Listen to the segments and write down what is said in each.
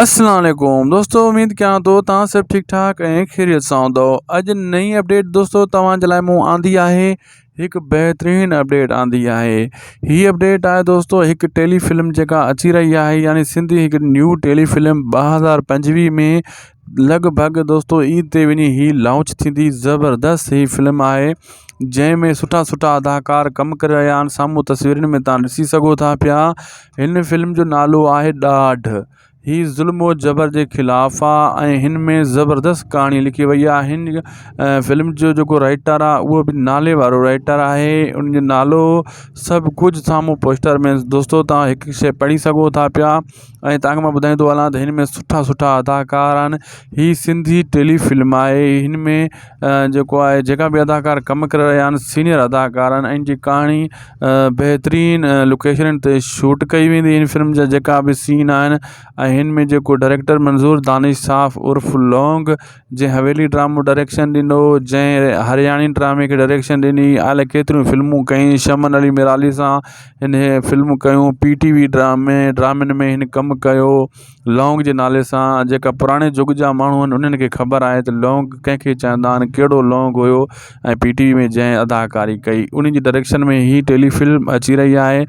اسلام عليڪم دوستو اميد ڪيان ٿو توهان سڀ ٺيڪ ٺاڪ ۽ خيريت سان هوندو اڄ نئين اپڊيٽ دوستو توهان جي لاء مون آندي آهي هڪ بهترين اپڊيٽ آندي آهي هي اپڊيٽ آهي دوستو هڪ ٽيلي فلم جيڪا اچي رهي آهي يعني سنڌي هڪ نيو ٽيلي فلم 2025 ۾ لڳ ڀڳ دوستو عيد تي وڃي هي لانچ ٿيندي زبردست هي فلم آهي جنهن ۾ سٺا سٺا اداڪار ڪم ڪري رهيا آهن سامهون تصويرن ۾ تان ڏسي سگهو ٿا پيا هن فلم جو نالو آهي ڏاڍ. هي ظلم و جبر جي خلاف آ ۽ هن ۾ زبردست ڪهاڻي لکي وئي آ. هن فلم جو جيڪو رائيٽر آ اهو به نالي وارو رائيٽر آهي ان جو نالو سڀ ڪجهه سامهون پوسٽر ۾ دوستو توهان هڪ شيء پڙهي سگهو ٿا پيا ۽ توهان کي مان ٻڌائيندو هلان ته هن ۾ سٺا سٺا اداڪار آهن. هي سنڌي ٽيلي فلم آهي هن ۾ جيڪو آهي جيڪا به اداڪار ڪم ڪري رهيا آهن سينئر اداڪار آهن ۽ جي ڪهاڻي بهترين لوڪيشنن تي شوٽ ڪئي ويندي هن فلم جا جيڪا به سين آهن ۽ هن ۾ جيڪو ڊائريڪٽر منظور دانش صاحب عرف لونگ جنهن حويلي ڊرامو ڊائريڪشن ڏنو جنهن هرياڻي ڊرامي کي ڊائريڪشن ڏني الائي ڪيتريون فلمون ڪيائين شمن علي ميرالي سان هن فلمون ڪيون پي ٽي وي ڊرامي ڊرامن ۾ هن ڪم ڪيو لونگ جي نالي سان جيڪا پراڻي جڳ جا ماڻهو آهن انهن کي خبر آهي ته لونگ ڪنهن کي چوندا آهن ڪهڙو لونگ هيو ۽ پي ٽي وي ۾ جنهن اداڪاري ڪئي ان جي ڊائريڪشن ۾ هي ٽيلي فلم اچي رهي آهي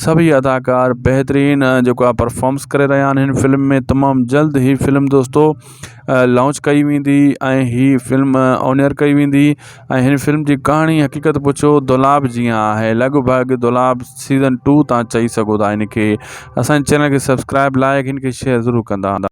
سڀئي اداڪار بهترين جيڪو آهي پرفارمنس ڪري رهيا آهن هن فلم ۾ تمام جلد هي فلم دوستو لانچ ڪئي ويندي ۽ هي فلم آن ايئر ڪئي ويندي ۽ هن فلم جي ڪهاڻي حقيقت پڇو دولاب جيان آهي لڳ ڀڳ دولاب سيزن ٽو تان چئي سگهو ٿا هن کي اسان جي چينل کي سبسڪرائب لائڪ هن کي شيئر ضرور ڪندا.